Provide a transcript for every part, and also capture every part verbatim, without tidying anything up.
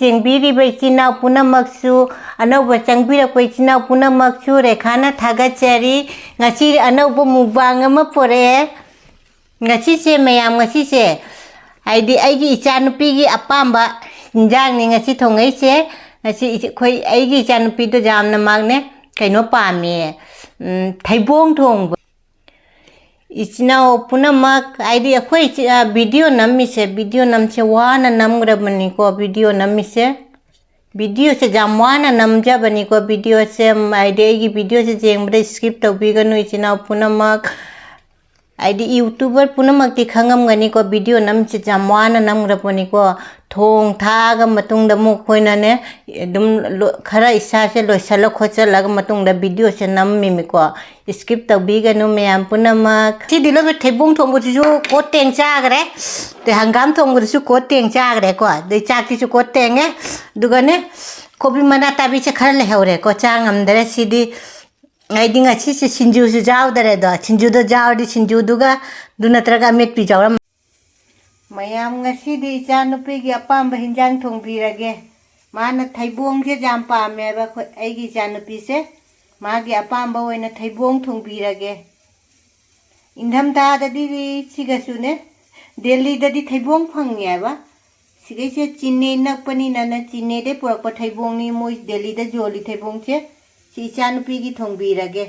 ꯌꯦꯡꯕꯤꯔꯤꯕ ꯏꯆꯤꯟ ꯏꯅꯥꯎ ꯄꯨꯝꯅꯃꯛꯁꯨ, ꯑꯅꯧꯕ ꯆꯪꯕꯤꯔꯛꯄ ꯏꯆꯤꯟ ꯏꯅꯥꯎ ꯄꯨꯝꯅꯃꯛꯁꯨ ꯔꯦꯈꯥꯅ ꯊꯥꯒꯠꯆꯔꯤ꯫ ꯉꯁꯤ ꯑꯅꯧꯕ mukbang ꯑꯃ ꯄꯨꯔꯛꯑꯦ꯫ ꯉꯁꯤꯁꯦ ꯃꯌꯥꯝ, ꯉꯁꯤꯁꯦ ꯍꯥꯏꯗꯤ ꯑꯩꯒꯤ ꯏꯆꯥꯅꯨꯄꯤꯒꯤ ꯑꯄꯥꯝꯕ ꯏꯟꯖꯥꯡꯅꯤ ꯉꯁꯤ ꯊꯣꯡꯉꯛꯏꯁꯦ꯫ ꯉꯁꯤ ꯏꯆ-, ꯑꯩꯈꯣꯏ, ꯑꯩꯒꯤ ꯏꯆꯥꯅꯨꯄꯤꯗꯣ ꯌꯥꯝꯅ ꯃꯥꯅꯦ ꯀꯩꯅꯣ ꯄꯥꯝꯃꯦ, ꯎꯝ, ꯊꯩꯕꯣꯡ ꯊꯣꯡꯕ꯫ ꯏꯆꯤꯟ ꯏꯅꯥꯎ ꯄꯨꯝꯅꯃꯛ, ꯍꯥꯏꯗꯤ ꯑꯩꯈꯣꯏ ꯏꯆꯤ-, ꯑ, video ꯅꯝꯃꯤꯁꯦ, video ꯅꯝꯁꯦ ꯋꯥꯅ ꯅꯝꯈ꯭ꯔꯕꯅꯤꯀꯣ, video ꯅꯝꯃꯤꯁꯦ꯫ Videoꯁꯦ ꯌꯥꯝ ꯋꯥꯅ ꯅꯝꯖꯕꯅꯤꯀꯣ, videoꯁꯦ, ꯍꯥꯏꯗꯤ ꯑꯩꯒꯤ videoꯁꯦ ꯌꯦꯡꯕꯗ skip ꯇꯧꯕꯤꯒꯅꯨ ꯏꯆꯤꯟ ꯏꯅꯥꯎ ꯄꯨꯝꯅꯃꯛ꯫ ꯍꯥꯏꯗꯤ YouTuber ꯄꯨꯝꯅꯃꯛꯇꯤ ꯈꯪꯉꯝꯒꯅꯤꯀꯣ, video ꯅꯝꯁꯦ ꯌꯥꯝ ꯋꯥꯅ ꯅꯝꯈ꯭ꯔꯕꯅꯤꯀꯣ꯫ ꯊꯣꯡ ꯊꯥꯛꯑꯒ ꯃꯇꯨꯡꯗ ꯑꯃꯨꯛ ꯑꯩꯈꯣꯏꯅꯅꯦ, ꯑꯗꯨꯝ ꯂꯣ-, ꯈꯔ ꯏꯁꯥꯁꯦ ꯂꯣꯏꯁꯤꯜꯂ ꯈꯣꯠꯆꯜꯂꯒ ꯃꯇꯨꯡꯗ videoꯁꯦ ꯅꯝꯃꯤꯃꯤꯀꯣ꯫ Skip ꯇꯧꯕꯤꯒꯅꯨ ꯃꯌꯥꯝ ꯄꯨꯝꯅꯃꯛ꯫ ꯁꯤꯗꯤ ꯂꯣꯏꯅ ꯊꯩꯕꯣꯡ ꯊꯣꯡꯕꯗꯨꯁꯨ ꯀꯣꯠ ꯇꯦꯡ ꯆꯥꯈ꯭ꯔꯦ꯫ ꯑꯗꯩ ꯍꯪꯒꯥꯝ ꯊꯣꯡꯕꯗꯨꯁꯨ ꯀꯣꯠ ꯇꯦꯡ ꯆꯥꯈ꯭ꯔꯦꯀꯣ꯫ ꯑꯗꯩ ꯆꯥꯛꯁꯤꯁꯨ ꯀꯣꯠ ꯇꯦꯡꯉꯦ꯫ ꯑꯗꯨꯒꯅꯦ, ꯀꯣꯕꯤ ꯃꯅꯥ ꯇꯥꯕꯤꯁꯦ ꯈꯔ ꯂꯩꯍꯧꯔꯦꯀꯣ꯫ ꯆꯥ ꯉꯝꯗꯔꯦ ꯁꯤꯗꯤ꯫ ꯑꯩꯗꯤ ꯉꯁꯤꯁꯦ ꯁꯤꯡꯖꯨꯁꯨ ꯌꯥꯎꯗꯔꯦꯗꯣ꯫ ꯁꯤꯡꯖꯨꯗꯣ ꯌꯥꯎꯔꯗꯤ ꯁꯤꯡꯖꯨꯗꯨꯒ, ꯑꯗꯨ ꯅꯠꯇ꯭ꯔꯒ ꯑꯃꯦꯠꯄꯤ ꯌꯥꯎꯔꯝ-, ꯃꯌꯥꯝ, ꯉꯁꯤꯗꯤ ꯏꯆꯥꯅꯨꯄꯤꯒꯤ ꯑꯄꯥꯝꯕ ꯍꯤꯟꯖꯥꯡ ꯊꯣꯡꯕꯤꯔꯒꯦ꯫ ꯃꯥꯅ ꯊꯩꯕꯣꯡꯁꯦ ꯌꯥꯝ ꯄꯥꯝꯃꯦꯕ, ꯑꯩꯈꯣꯏ, ꯑꯩꯒꯤ ꯏꯆꯥꯅꯨꯄꯤꯁꯦ꯫ ꯃꯥꯒꯤ ꯑꯄꯥꯝꯕ ꯑꯣꯏꯅ ꯊꯩꯕꯣꯡ ꯊꯣꯡꯕꯤꯔꯒꯦ꯫ ꯏꯪꯊꯝꯊꯥꯗꯗꯤ ꯁꯤꯒꯁꯨꯅꯦ, ꯗꯦꯜꯂꯤꯗꯗꯤ ꯊꯩꯕꯣꯡ ꯐꯪꯉꯦꯕ꯫ ꯁꯤꯒꯩꯁꯦ ꯆꯤꯅꯦ ꯅꯛꯄꯅꯤꯅꯅꯦ, ꯆꯤꯅꯦꯗꯩ ꯄꯨꯔꯛꯄ ꯊꯩꯕꯣꯡꯅꯤ, ꯃꯣꯏ ꯗꯦꯜꯂꯤꯗ ꯌꯣꯜꯂꯤ ꯊꯩꯕꯣꯡꯁꯦ꯫ ꯁꯤ ꯏꯆꯥꯅꯨꯄꯤꯒꯤ ꯊꯣꯡꯕꯤꯔꯒꯦ꯫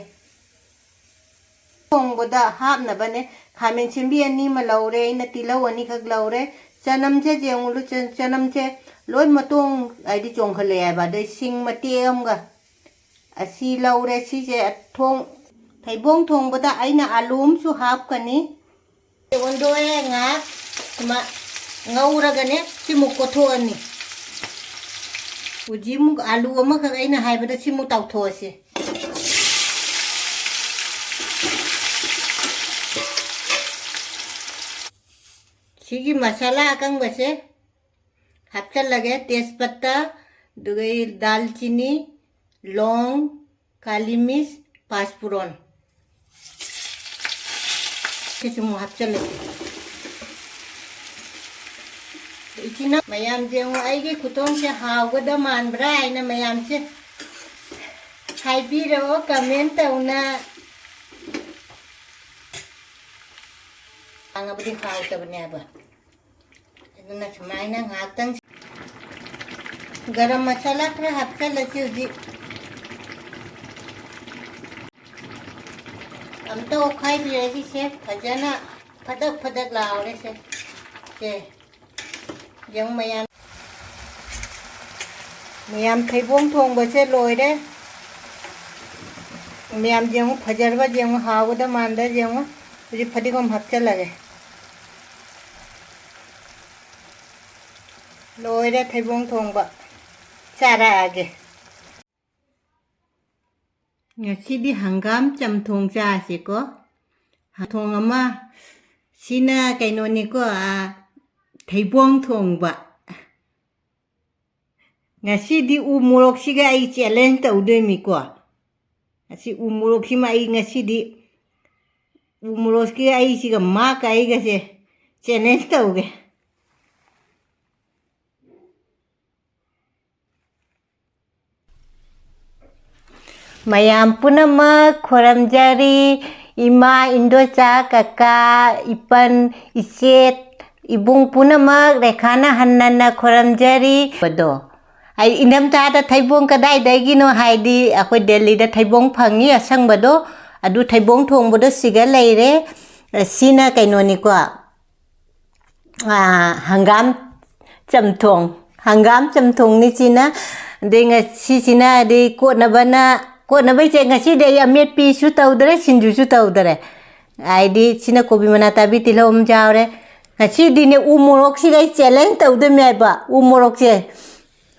ꯊꯣꯡꯕꯗ ꯍꯥꯞꯅꯕꯅꯦ, ꯈꯥꯃꯦꯟ ꯁꯤꯟꯕꯤ ꯑꯅꯤ ꯑꯃ ꯂꯧꯔꯦ, ꯑꯩꯅ ꯇꯤꯜꯍꯧ ꯑꯅꯤꯈꯛ ꯂꯧꯔꯦ꯫ ꯆꯅꯝꯁꯦ ꯌꯦꯡꯉꯨ, ꯆ-, ꯆꯅꯝꯁꯦ ꯂꯣꯏ ꯃꯇꯣꯡ ꯍꯥꯏꯗꯤ ꯆꯣꯡꯈꯠꯂꯛꯑꯦꯕ꯫ ꯑꯗꯩ ꯁꯤꯡ ꯃꯇꯦꯛ ꯑꯃꯒ, ꯑꯁꯤ ꯂꯧꯔꯦ꯫ ꯁꯤꯁꯦ ꯊꯣꯡ-, ꯊꯩꯕꯣꯡ ꯊꯣꯡꯕꯗ ꯑꯩꯅ ꯑꯥꯂꯨ ꯑꯃꯁꯨ ꯍꯥꯞꯀꯅꯤ꯫ ꯑꯣꯟꯗꯣꯛꯑꯦ, ꯉꯥꯏꯍꯥꯛ ꯁꯨꯃꯥꯏ ꯉꯧꯔꯒꯅꯦ ꯁꯤꯃꯨꯛ ꯀꯣꯠꯊꯣꯛꯑꯅꯤ꯫ ꯍꯧꯖꯤꯛꯃꯨꯛ ꯑꯥꯂꯨ ꯑꯃꯈꯛ ꯑꯩꯅ ꯍꯥꯏꯕꯗ ꯁꯤꯃꯨꯛ ꯇꯥꯎꯊꯣꯛꯑꯁꯤ꯫ ꯁꯤꯒꯤ ꯃꯁꯥꯂꯥ ꯑꯀꯪꯕꯁꯦ ꯍꯥꯞꯆꯜꯂꯒꯦ, ꯇꯦꯖꯄꯠꯇꯥ, ꯑꯗꯨꯒ ꯗꯥꯜꯆꯤꯅꯤ, ꯂꯣꯡ, ꯀꯥꯂꯤ ꯃꯤꯔꯆ, ꯄꯥꯁꯄꯨꯔꯣꯟ꯫ ꯁꯤꯁꯨ ꯑꯃꯨꯛ ꯍꯥꯞꯆꯜꯂꯒꯦ꯫ ꯏꯆꯤꯟ ꯏꯅꯥꯎ ꯃꯌꯥꯝ ꯌꯦꯡꯉꯨ, ꯑꯩꯒꯤ ꯈꯨꯊꯣꯡꯁꯦ ꯍꯥꯎꯒꯗ ꯃꯥꯟꯕ꯭ꯔꯥ ꯍꯥꯏꯅ ꯃꯌꯥꯝꯁꯦ ꯍꯥꯏꯕꯤꯔꯛꯑꯣ comment ꯇꯧꯅ꯫ ꯍꯥꯡꯉꯕꯗꯤ ꯍꯥꯎꯇꯕꯅꯦꯕ꯫ ꯑꯗꯨꯅ ꯁꯨꯃꯥꯏꯅ ꯉꯥꯏꯍꯥꯛꯇꯪ ꯒꯔꯝ ꯃꯁꯥꯂꯥ ꯈꯔ ꯍꯥꯞꯆꯜꯂꯁꯤ ꯍꯧꯖꯤꯛ꯫ ꯑꯝꯇ ꯑꯣꯠꯈꯥꯏꯕꯤꯔꯁꯤꯁꯦ, ꯐꯖꯅ ꯐꯗꯛ ꯐꯗꯛ ꯂꯥꯎꯔꯦꯁꯦ꯫ ꯁꯦ, ꯌꯦꯡꯉꯨ ꯃꯌꯥꯝ, ꯃꯌꯥꯝ ꯊꯩꯕꯣꯡ ꯊꯣꯡꯕꯁꯦ ꯂꯣꯏꯔꯦ꯫ ꯃꯌꯥꯝ ꯌꯦꯡꯉꯨ, ꯐꯖꯔꯕ ꯌꯦꯡꯉꯨ, ꯍꯥꯎꯒꯗ ꯃꯥꯟꯗ ꯌꯦꯡꯉꯨ꯫ ꯍꯧꯖꯤꯛ ꯐꯗꯤꯒꯣꯝ ꯍꯥꯞꯆꯜꯂꯒꯦ꯫ ꯂꯣꯏꯔꯦ ꯊꯩꯕꯣꯡ ꯊꯣꯡꯕ꯫ ꯆꯥꯔꯛꯑꯒꯦ꯫ ꯉꯁꯤꯗꯤ ꯍꯪꯒꯥꯝ ꯆꯝꯊꯣꯡ ꯆꯥꯁꯤꯀꯣ꯫ ꯆꯝꯊꯣꯡ ꯑꯃ, ꯁꯤꯅ ꯀꯩꯅꯣꯅꯤꯀꯣ, ꯑꯥ, ꯊꯩꯕꯣꯡ ꯊꯣꯡꯕ꯫ ꯉꯁꯤꯗꯤ ꯎ ꯃꯣꯔꯣꯛꯁꯤꯒ ꯑꯩ challenge ꯇꯧꯗꯣꯏꯃꯤꯀꯣ꯫ ꯑꯁꯤ ꯎ ꯃꯣꯔꯣꯛꯁꯤꯃ ꯑꯩ ꯉꯁꯤꯗꯤ, ꯎ ꯃꯣꯔꯣꯛꯀꯤ ꯑꯩꯁꯤꯒ ꯃꯥꯒ ꯑꯩꯒꯁꯦ challenge ꯇꯧꯒꯦ꯫ ꯃꯌꯥꯝ ꯄꯨꯝꯅꯃꯛ ꯈꯨꯔꯨꯝꯖꯔꯤ꯫ ꯏꯃꯥ, ꯏꯟꯗꯣꯆꯥ, ꯀꯀꯥ, ꯏꯄꯟ, ꯏꯆꯦ, ꯏꯕꯨꯡ ꯄꯨꯝꯅꯃꯛ ꯔꯦꯈꯥꯅ ꯍꯟꯅ ꯍꯟꯅ ꯈꯨꯔꯨꯝꯖꯔꯤ꯫ ꯑꯗꯣ ꯑꯩ ꯏꯪꯊꯝꯊꯥꯗ ꯊꯩꯕꯣꯡ ꯀꯗꯥꯏꯗꯒꯤꯅꯣ ꯍꯥꯏꯗꯤ ꯑꯩꯈꯣꯏ ꯗꯦꯜꯂꯤꯗ ꯊꯩꯕꯣꯡ ꯐꯪꯉꯤ ꯑꯁꯪꯕꯗꯣ, ꯑꯗꯨ ꯊꯩꯕꯣꯡ ꯊꯣꯡꯕꯗꯣ ꯁꯤꯒ ꯂꯩꯔꯦ꯫ ꯁꯤꯅ ꯀꯩꯅꯣꯅꯤꯀꯣ, ꯑꯥ, ꯍꯪꯒꯥꯝ ꯆꯝꯊꯣꯡ, ꯍꯪꯒꯥꯝ ꯆꯝꯊꯣꯡꯅꯤ ꯁꯤꯅ꯫ ꯑꯗꯩ ꯉꯁꯤꯁꯤꯅ ꯑꯗꯩ ꯀꯣꯠꯅꯕꯅ, ꯀꯣꯠꯅꯕꯩꯁꯦ ꯉꯁꯤꯗꯤ ꯑꯩ ꯑꯃꯦꯠꯄꯤꯁꯨ ꯇꯧꯗ꯭ꯔꯦ, ꯁꯤꯡꯖꯨꯁꯨ ꯇꯧꯗ꯭ꯔꯦ꯫ ꯍꯥꯏꯗꯤ ꯁꯤꯅ ꯀꯣꯕꯤ ꯃꯅꯥ ꯇꯥꯕꯤ ꯇꯤꯜꯍꯧ ꯑꯃ ꯌꯥꯎꯔꯦ꯫ ꯉꯁꯤꯗꯤꯅꯦ ꯎ ꯃꯣꯔꯣꯛꯁꯤꯒ ꯑꯩ challenge ꯇꯧꯗꯣꯏꯅꯦ ꯍꯥꯏꯕ꯫ ꯎ ꯃꯣꯔꯣꯛꯁꯦ,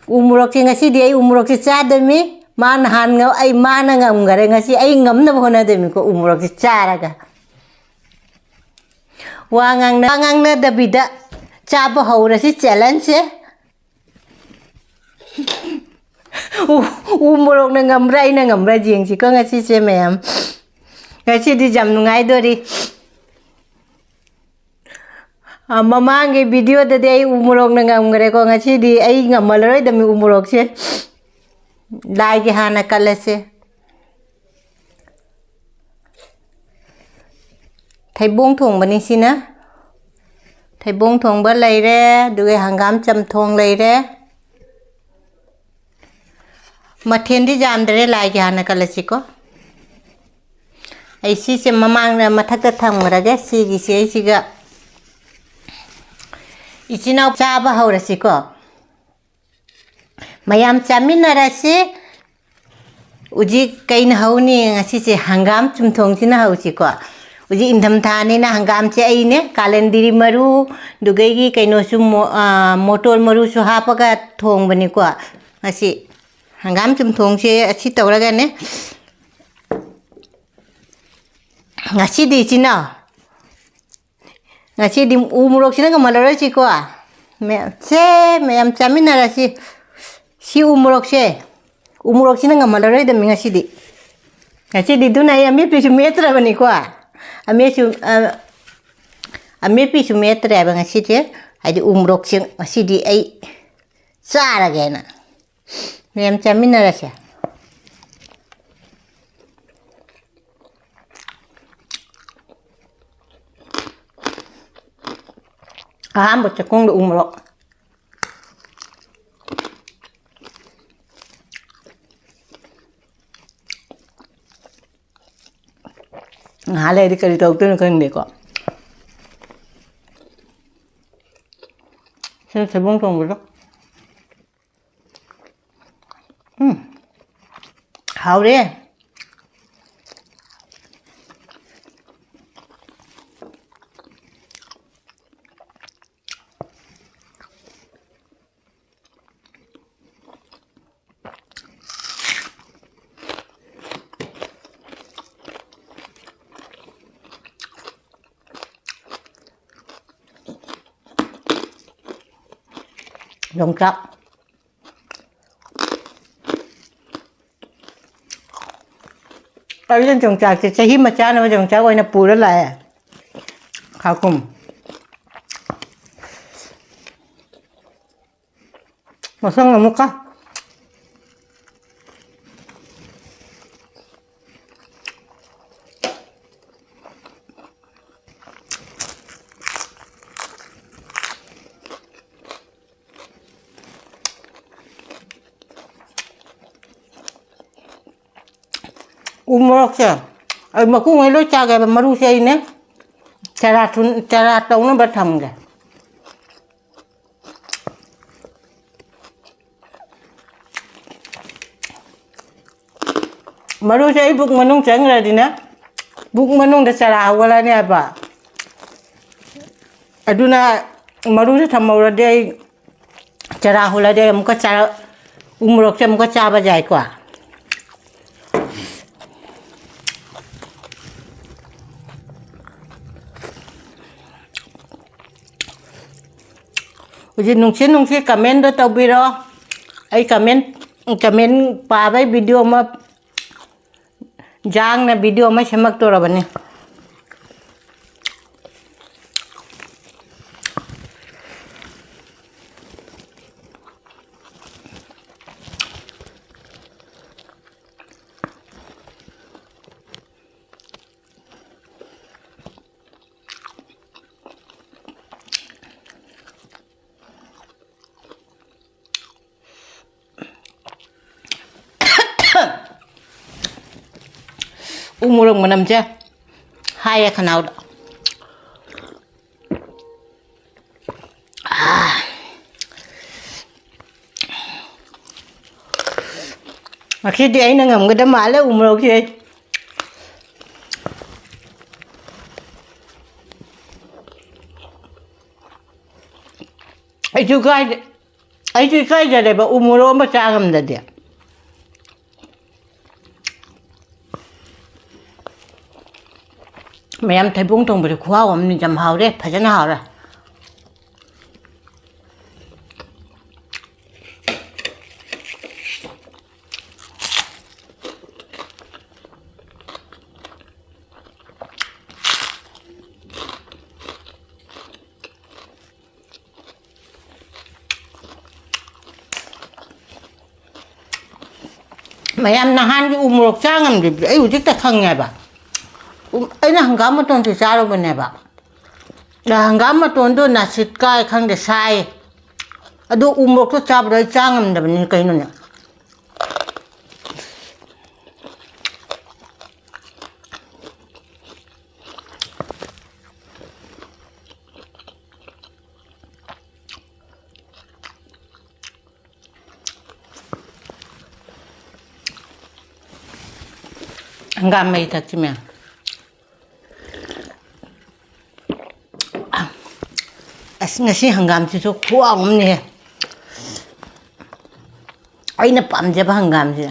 ꯎ ꯃꯣꯔꯣꯛꯁꯦ ꯉꯁꯤꯗꯤ ꯑꯩ ꯎ ꯃꯣꯔꯣꯛꯁꯦ ꯆꯥꯗꯣꯏꯃꯤ꯫ ꯃꯥ ꯅꯍꯥꯟ ꯉ-, ꯑꯩ, ꯃꯥꯅ ꯉꯝꯈꯔꯦ, ꯉꯁꯤ ꯑꯩ ꯉꯝꯅꯕ ꯍꯣꯠꯅꯗꯣꯏꯃꯤꯀꯣ ꯎ ꯃꯣꯔꯣꯛꯁꯦ ꯆꯥꯔꯒ꯫ ꯋꯥ ꯉꯥꯡꯅ-, ꯋꯥ ꯉꯥꯡꯅꯗꯕꯤꯗ ꯆꯥꯕ ꯍꯧꯔꯁꯤ challengeꯁꯦ꯫ ꯎ, ꯎ ꯃꯣꯔꯣꯛꯅ ꯉꯝꯕ꯭ꯔꯥ, ꯑꯩꯅ ꯉꯝꯕ꯭ꯔꯥ ꯌꯦꯡꯁꯤꯀꯣ ꯉꯁꯤꯁꯦ ꯃꯌꯥꯝ꯫ ꯉꯁꯤꯗꯤ ꯌꯥꯝ ꯅꯨꯡꯉꯥꯏꯗꯣꯔꯤ꯫ ꯑ, ꯃꯃꯥꯡꯒꯤ videoꯗꯗꯤ ꯑꯩ ꯎ ꯃꯣꯔꯣꯛꯅ ꯉꯝꯈ꯭ꯔꯦꯀꯣ, ꯉꯁꯤꯗꯤ ꯑꯩ ꯉꯝꯃꯜꯂꯔꯣꯏꯗꯕꯅꯤ ꯎ ꯃꯣꯔꯣꯛꯁꯦ꯫ ꯂꯥꯏꯒꯤ ꯍꯥꯟꯅ ꯀꯠꯂꯁꯦ꯫ ꯊꯩꯕꯣꯡ ꯊꯣꯡꯕꯅꯤ ꯁꯤꯅ꯫ ꯊꯩꯕꯣꯡ ꯊꯣꯡꯕ ꯂꯩꯔꯦ, ꯑꯗꯨꯒ ꯍꯪꯒꯥꯝ ꯆꯝꯊꯣꯡ ꯂꯩꯔꯦ꯫ ꯃꯊꯦꯜꯗꯤ ꯌꯥꯝꯗ꯭ꯔꯦ, ꯂꯥꯏꯒꯤ ꯍꯥꯟꯅ ꯀꯠꯂꯁꯤꯀꯣ꯫ ꯑꯩ ꯁꯤꯁꯦ ꯃꯃꯥꯡꯗ ꯃꯊꯛꯇ ꯊꯝꯈ꯭ꯔꯒꯦ꯫ ꯁꯤꯒꯤꯁꯦ ꯑꯩꯁꯤꯒ ꯏꯆꯤꯟ ꯏꯅꯥꯎ ꯆꯥꯕ ꯍꯧꯔꯁꯤꯀꯣ꯫ ꯃꯌꯥꯝ ꯆꯥꯃꯤꯟꯅꯔꯁꯤ꯫ ꯍꯧꯖꯤꯛ ꯀꯩꯅ ꯍꯧꯅꯤ? ꯉꯁꯤꯁꯦ ꯍꯪꯒꯥꯝ ꯆꯝꯊꯣꯡꯁꯤꯅ ꯍꯧꯁꯤꯀꯣ꯫ ꯍꯧꯖꯤꯛ ꯏꯪꯊꯝꯊꯥꯅꯤꯅ ꯍꯪꯒꯥꯝꯁꯦ ꯑꯩꯅꯦ ꯀꯥꯂꯟꯗꯤꯔꯤ ꯃꯔꯨ, ꯑꯗꯨꯗꯒꯤ ꯀꯩꯅꯣꯁꯨ ꯃꯣ-, ꯑ, ꯃꯣꯇꯣꯔ ꯃꯔꯨꯁꯨ ꯍꯥꯞꯄꯒ ꯊꯣꯡꯕꯅꯤꯀꯣ ꯉꯁꯤ꯫ ꯍꯪꯒꯥꯝ ꯆꯝꯊꯣꯡꯁꯦ ꯑꯁꯤ ꯇꯧꯔꯒꯅꯦ ꯉꯁꯤꯗꯤ ꯏꯆꯤꯟ ꯏꯅꯥꯎ꯫ ꯉꯁꯤꯗꯤ ꯎ ꯃꯣꯔꯣꯛꯁꯤꯅ ꯉꯝꯍꯜꯂꯔꯣꯏꯁꯤꯀꯣ꯫ ꯃꯌꯥꯝ, ꯁꯦ, ꯃꯌꯥꯝ ꯆꯥꯃꯤꯟꯅꯔꯁꯤ꯫ ꯁꯤ ꯎ ꯃꯣꯔꯣꯛꯁꯦ, ꯎ ꯃꯣꯔꯣꯛꯁꯤꯅ ꯉꯝꯍꯜꯂꯔꯣꯏꯗꯕꯅꯤ ꯉꯁꯤꯗꯤ꯫ ꯉꯁꯤꯗꯤ ꯑꯗꯨꯅ ꯑꯩ ꯑꯃꯦꯠꯄꯤꯁꯨ ꯃꯦꯠꯇ꯭ꯔꯕꯅꯤꯀꯣ꯫ ꯑꯃꯦꯠꯁꯨ, ꯑ, ꯑꯃꯦꯠꯄꯤꯁꯨ ꯃꯦꯠꯇ꯭ꯔꯦꯕ ꯉꯁꯤꯁꯦ꯫ ꯍꯥꯏꯗꯤ ꯎ ꯃꯣꯔꯣꯛꯁꯦ ꯉꯁꯤꯗꯤ ꯑꯩ ꯆꯥꯔꯒꯦꯅ꯫ ꯃꯌꯥꯝ ꯆꯥꯃꯤꯟꯅꯔꯁꯦ꯫ ꯑꯍꯥꯟꯕ ꯆꯥꯛꯈꯨꯝꯗ ꯎ ꯃꯣꯔꯣꯛ꯫ ꯉꯥꯏꯍꯥꯛ ꯂꯩꯔꯗꯤ ꯀꯔꯤ ꯇꯧꯔꯛꯇꯣꯏꯅꯣ ꯈꯪꯗꯦꯀꯣ꯫ ꯁꯤꯅ ꯊꯩꯕꯣꯡ ꯊꯣꯡꯕꯗꯣ꯫ ꯎꯝ꯫ ꯍꯥꯎꯔꯦ꯫ ꯌꯣꯡꯆꯥꯛ꯫ ꯑꯩꯅ ꯌꯣꯡꯆꯥꯛꯁꯦ ꯆꯍꯤ ꯑꯃ ꯆꯥꯅꯕ ꯌꯣꯡꯆꯥꯛ ꯑꯣꯏꯅ ꯄꯨꯔ ꯂꯥꯛꯑꯦ꯫ ꯈꯥꯎꯀꯨꯝ꯫ ꯃꯊꯪ ꯑꯃꯨꯛꯀ꯫ ꯎ ꯃꯣꯔꯣꯛꯁꯦ ꯑꯩ ꯃꯀꯨꯉꯩ ꯂꯣꯏ ꯆꯥꯒꯦꯕ, ꯃꯔꯨꯁꯦ ꯑꯩꯅꯦ ꯆꯔꯥ ꯊꯨꯟ-, ꯆꯔꯥ ꯇꯧꯅꯕ ꯊꯝꯒꯦ꯫ ꯃꯔꯨꯁꯦ ꯑꯩ ꯄꯨꯛ ꯃꯅꯨꯡ ꯆꯪꯈ꯭ꯔꯗꯤꯅꯦ, ꯄꯨꯛ ꯃꯅꯨꯡꯗ ꯆꯔꯥ ꯍꯧꯒꯠꯂꯅꯤ ꯍꯥꯏꯕ꯫ ꯑꯗꯨꯅ ꯃꯔꯨꯁꯦ ꯊꯝꯍꯧꯔꯗꯤ ꯑꯩ ꯆꯔꯥ ꯍꯨꯜꯂꯗꯤ ꯑꯩ ꯑꯃꯨꯛꯀ ꯆꯥꯔ-, ꯎ ꯃꯣꯔꯣꯛꯁꯦ ꯑꯃꯨꯛꯀ ꯆꯥꯕ ꯌꯥꯏꯀꯣ꯫ ꯍꯧꯖꯤꯛ ꯅꯨꯡꯁꯤꯠ ꯅꯨꯡꯁꯤꯠ comment ꯇꯧꯕꯤꯔꯣ꯫ ꯑꯩ comment, comment ꯄꯥꯕꯩ video ꯑꯃ, ꯖꯥꯡꯅ video ꯑꯃ ꯁꯦꯝꯃꯛꯇꯣꯔꯕꯅꯤ꯫ ꯎ ꯃꯣꯔꯣꯛ ꯃꯅꯝꯁꯦ ꯍꯥꯏꯌꯦ ꯈꯅꯥꯎꯗ꯫ ꯉꯁꯤꯗꯤ ꯑꯩꯅ ꯉꯝꯒꯗꯕ ꯃꯥꯜꯂꯦ ꯎ ꯃꯣꯔꯣꯛꯁꯦ꯫ ꯑꯩꯁꯨ ꯏꯀꯥꯏꯖ-, ꯑꯩꯁꯨ ꯏꯀꯥꯏꯖꯔꯦꯕ ꯎ ꯃꯣꯔꯣꯛ ꯑꯃ ꯆꯥ ꯉꯝꯗꯗꯤ꯫ ꯃꯌꯥꯝ ꯊꯩꯕꯣꯡ ꯊꯣꯡꯕꯁꯦ ꯈꯨꯍꯥꯎ ꯑꯃꯅꯤ, ꯌꯥꯝ ꯍꯥꯎꯔꯦ, ꯐꯖꯅ ꯍꯥꯎꯔꯦ꯫ ꯃꯌꯥꯝ ꯅꯍꯥꯟꯒꯤ ꯎ ꯃꯣꯔꯣꯛ ꯆꯥ ꯉꯝꯗ꯭ꯔꯤꯕꯗꯣ ꯑꯩ ꯍꯧꯖꯤꯛꯇ ꯈꯪꯉꯦꯕ꯫ ꯎ-, ꯑꯩꯅ ꯍꯪꯒꯥꯝ ꯃꯇꯣꯟꯁꯨ ꯆꯥꯔꯨꯕꯅꯦꯕ꯫ ꯍꯪꯒꯥꯝ ꯃꯇꯣꯟꯗꯣ ꯅꯥꯁꯤꯠ ꯀꯥꯏ ꯈꯪꯗꯦ, ꯁꯥꯏ꯫ ꯑꯗꯣ ꯎ ꯃꯣꯔꯣꯛꯇꯣ ꯆꯥꯕꯗꯣ ꯑꯩ ꯆꯥ ꯉꯝꯗꯕꯅꯤ ꯀꯩꯅꯣꯅꯦ꯫ ꯍꯪꯒꯥꯝ ꯃꯍꯤ ꯊꯛꯁꯤ ꯃꯌꯥꯝ꯫ ꯑꯁ, ꯉꯁꯤ ꯍꯪꯒꯥꯝꯁꯤꯁꯨ ꯈꯨꯍꯥꯎ ꯑꯃꯅꯤꯍꯦ꯫ ꯑꯩꯅ ꯄꯥꯝꯖꯕ ꯍꯪꯒꯥꯝꯁꯦ꯫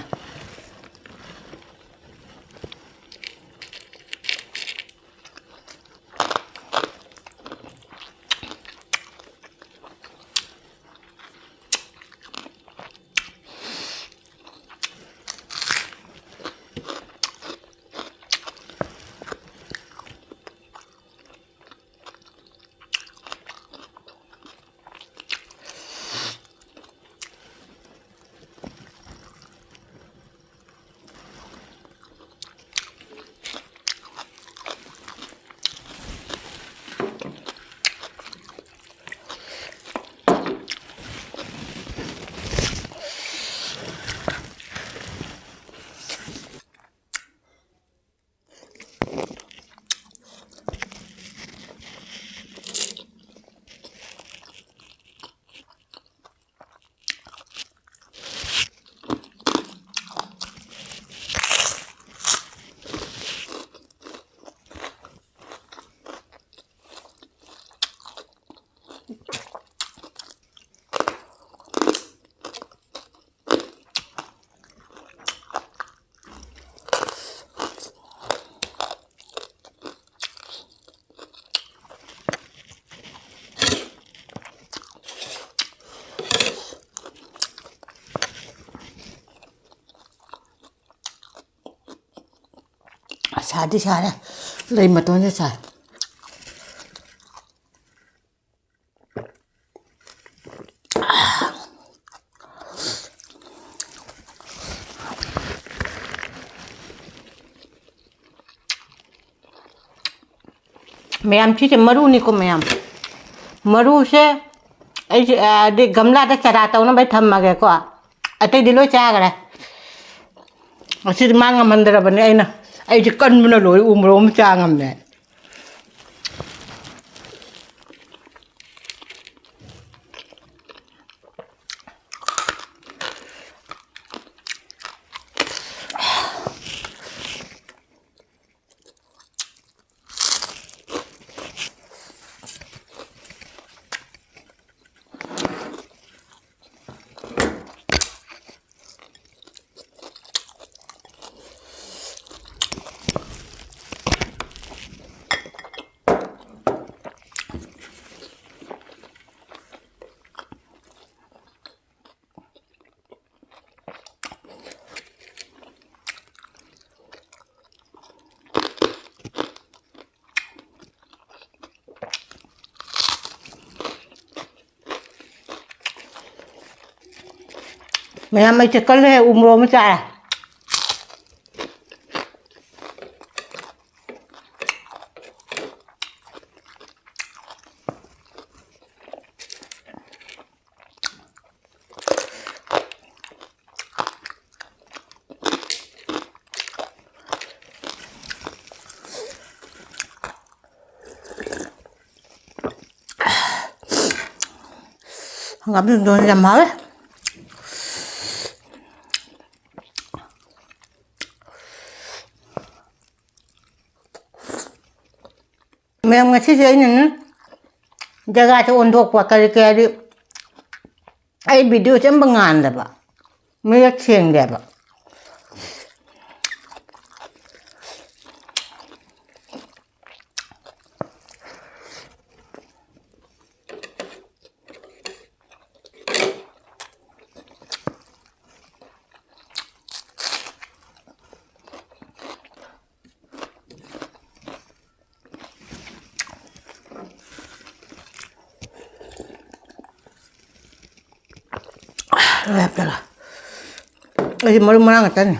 ꯁꯥꯗꯤ ꯁꯥꯔꯦ, ꯂꯩ ꯃꯇꯣꯟꯁꯦ ꯁꯥꯏ꯫ ꯃꯌꯥꯝ, ꯁꯤꯁꯦ ꯃꯔꯨꯅꯤꯀꯣ ꯃꯌꯥꯝ꯫ ꯃꯔꯨꯁꯦ ꯑꯩꯁꯦ, ꯑ, ꯑꯗꯩ ꯒꯝꯂꯥꯗ ꯆꯔꯥ ꯇꯧꯅꯕ ꯊꯝꯃꯒꯦꯀꯣ꯫ ꯑꯇꯩꯗꯤ ꯂꯣꯏ ꯆꯥꯈ꯭ꯔꯦ꯫ ꯉꯁꯤꯗꯤ ꯃꯥ ꯉꯝꯍꯟꯗ꯭ꯔꯕꯅꯦ ꯑꯩꯅ꯫ ꯑꯩꯁꯦ ꯀꯟꯕꯅ ꯂꯣꯏꯔꯦ, ꯎ ꯃꯣꯔꯣꯛ ꯑꯃ ꯆꯥ ꯉꯝꯃꯦ꯫ ꯃꯌꯥꯝ, ꯑꯩꯁꯦ ꯀꯜꯂꯦ, ꯎ ꯃꯣꯔꯣꯛ ꯑꯃ ꯆꯥꯔꯦ꯫ ꯍꯪꯒꯥꯝ ꯆꯝꯊꯣꯡ ꯌꯥꯝ ꯍꯥꯎꯋꯦ꯫ ꯃꯌꯥꯝ, ꯉꯁꯤꯁꯦ ꯑꯩꯅꯅꯦ ꯖꯒꯥꯁꯦ ꯑꯣꯟꯊꯣꯛꯄ, ꯀꯔꯤ ꯀꯔꯤ ꯍꯥꯏꯗꯤ ꯑꯩ ꯚꯤꯗꯤꯑꯣꯁꯦ ꯑꯝꯕ ꯉꯥꯟꯗꯕ, ꯃꯌꯦꯛ ꯁꯦꯡꯗꯦꯕ꯫ ꯂꯣꯏ ꯍꯥꯞꯆꯜꯂꯣ꯫ ꯑꯩꯗꯤ ꯃꯔꯨ ꯃꯔꯥꯡ ꯉꯥꯛꯇꯅꯤ꯫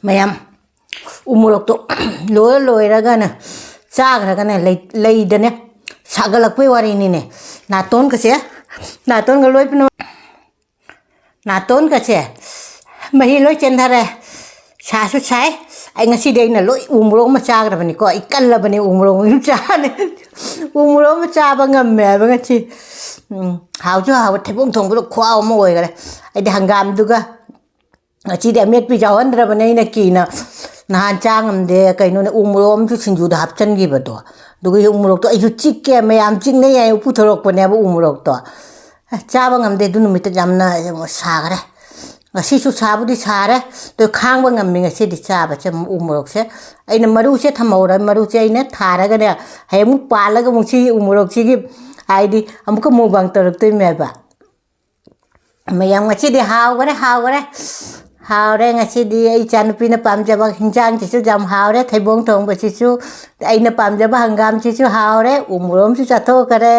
ꯃꯌꯥꯝ ꯎ ꯃꯣꯔꯣꯛꯇꯣ ꯂꯣꯏꯔ ꯂꯣꯏꯔꯒꯅꯦ ꯆꯥꯈ꯭ꯔꯒꯅꯦ ꯂꯩ-, ꯂꯩꯗꯅꯦ ꯁꯥꯒꯠꯂꯛꯄꯩ ꯋꯥꯔꯤꯅꯤꯅꯦ꯫ ꯅꯥꯇꯣꯟꯒꯁꯦ, ꯅꯥꯇꯣꯟꯒ ꯂꯣꯏ ꯄꯨꯝꯅꯃꯛ, ꯅꯥꯇꯣꯟꯒꯁꯦ ꯃꯍꯤ ꯂꯣꯏ ꯆꯦꯟꯊꯔꯦ꯫ ꯁꯥꯁꯨ ꯁꯥꯏ꯫ ꯑꯩ ꯉꯁꯤꯗꯤ ꯑꯩꯅ ꯂꯣꯏ ꯎ ꯃꯣꯔꯣꯛ ꯑꯃ ꯆꯥꯈ꯭ꯔꯕꯅꯤꯀꯣ꯫ ꯑꯩ ꯀꯜꯂꯕꯅꯤ, ꯎ ꯃꯣꯔꯣꯛ ꯑꯃ ꯆꯥꯅꯤ꯫ ꯎ ꯃꯣꯔꯣꯛ ꯑꯃ ꯆꯥꯕ ꯉꯝꯃꯦ ꯍꯥꯏꯕ ꯉꯁꯤ꯫ ꯎꯝ, ꯍꯥꯎꯁꯨ ꯍꯥꯎꯋꯦ꯫ ꯊꯩꯕꯣꯡ ꯊꯣꯡꯕꯗꯣ ꯈꯨꯍꯥꯎ ꯑꯃ ꯑꯣꯏꯈꯔꯦ꯫ ꯑꯩꯗꯤ ꯍꯪꯒꯥꯝꯗꯨꯒ ꯉꯁꯤꯗꯤ ꯑꯃꯦꯠꯄꯤ ꯌꯥꯎꯍꯟꯗ꯭ꯔꯕꯅꯦ ꯑꯩꯅ ꯀꯤꯅ꯫ ꯅꯍꯥꯟ ꯆꯥ ꯉꯝꯗꯦ, ꯀꯩꯅꯣꯅꯦ, ꯎ ꯃꯣꯔꯣꯛ ꯑꯃꯁꯨ ꯁꯤꯡꯖꯨꯗ ꯍꯥꯞꯆꯤꯟꯈꯤꯕꯗꯣ꯫ ꯑꯗꯨꯒ ꯎ ꯃꯣꯔꯣꯛꯇꯣ ꯑꯩꯁꯨ ꯆꯤꯛꯀꯦ, ꯃꯌꯥꯝ ꯆꯤꯛꯅꯩ ꯍꯥꯏ ꯄꯨꯊꯣꯔꯛꯄꯅꯦꯕ ꯎ ꯃꯣꯔꯣꯛꯇꯣ꯫ ꯑꯁ, ꯆꯥꯕ ꯉꯝꯗꯦ ꯑꯗꯨ ꯅꯨꯃꯤꯠꯇ, ꯌꯥꯝꯅ ꯁꯥꯈꯔꯦ꯫ ꯉꯁꯤꯁꯨ ꯁꯥꯕꯨꯗꯤ ꯁꯥꯔꯦ, ꯑꯗꯣ ꯈꯥꯡꯕ ꯉꯝꯃꯤ ꯉꯁꯤꯗꯤ ꯆꯥꯕꯁꯦ ꯎ ꯃꯣꯔꯣꯛꯁꯦ꯫ ꯑꯩꯅ ꯃꯔꯨꯁꯦ ꯊꯝꯍꯧꯔꯦ, ꯃꯔꯨꯁꯦ ꯑꯩꯅ ꯊꯥꯔꯒꯅꯦ ꯍꯌꯦꯡ ꯑꯃꯨꯛ ꯄꯥꯜꯂꯒ ꯑꯃꯨꯛ ꯁꯤ ꯎ ꯃꯣꯔꯣꯛꯁꯤꯒꯤ ꯍꯥꯏꯗꯤ ꯑꯃꯨꯛꯀ mukbang ꯇꯧꯔꯛꯇꯣꯏꯅꯦꯕ꯫ ꯃꯌꯥꯝ ꯉꯁꯤꯗꯤ ꯍꯥꯎꯈꯔꯦ, ꯍꯥꯎꯈꯔꯦ꯫ ꯍꯥꯎꯔꯦ ꯉꯁꯤꯗꯤ꯫ ꯑꯩ ꯏꯆꯥꯅꯨꯄꯤꯅ ꯄꯥꯝꯖꯕ ꯍꯤꯟꯖꯥꯡꯁꯤꯁꯨ ꯌꯥꯝ ꯍꯥꯎꯔꯦ꯫ ꯊꯩꯕꯣꯡ ꯊꯣꯡꯕꯁꯤꯁꯨ, ꯑꯩꯅ ꯄꯥꯝꯖꯕ ꯍꯪꯒꯥꯝꯁꯤꯁꯨ ꯍꯥꯎꯔꯦ꯫ ꯎ ꯃꯣꯔꯣꯛ ꯑꯃꯁꯨ ꯆꯥꯊꯣꯛꯈꯔꯦ꯫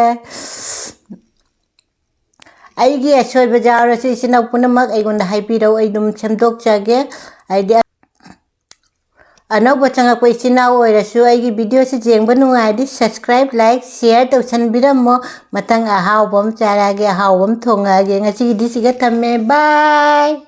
ꯑꯩꯒꯤ ꯑꯁꯣꯏꯕ ꯌꯥꯎꯔꯁꯨ ꯏꯆꯤꯟ ꯏꯅꯥꯎ ꯄꯨꯝꯅꯃꯛ ꯑꯩꯉꯣꯟꯗ ꯍꯥꯏꯕꯤꯔꯛꯎ, ꯑꯩ ꯑꯗꯨꯝ ꯁꯦꯝꯗꯣꯛꯆꯒꯦ꯫ ꯍꯥꯏꯗꯤ ꯑꯅꯧꯕ ꯆꯪꯉꯛꯄ ꯏꯆꯤꯟ ꯏꯅꯥꯎ ꯑꯣꯏꯔꯁꯨ ꯑꯩꯒꯤ videoꯁꯤ ꯌꯦꯡꯕ ꯅꯨꯡꯉꯥꯏꯔꯗꯤ subscribe, like, share ꯇꯧꯁꯟꯕꯤꯔꯝꯃꯣ꯫ ꯃꯊꯪ ꯑꯍꯥꯎꯕ ꯑꯃ ꯆꯥꯔꯛꯑꯒꯦ, ꯑꯍꯥꯎꯕ ꯑꯃ ꯊꯣꯡꯉꯛꯑꯒꯦ꯫ ꯉꯁꯤꯒꯤꯗꯤ ꯁꯤꯒ ꯊꯝꯃꯦ꯫ Bye꯫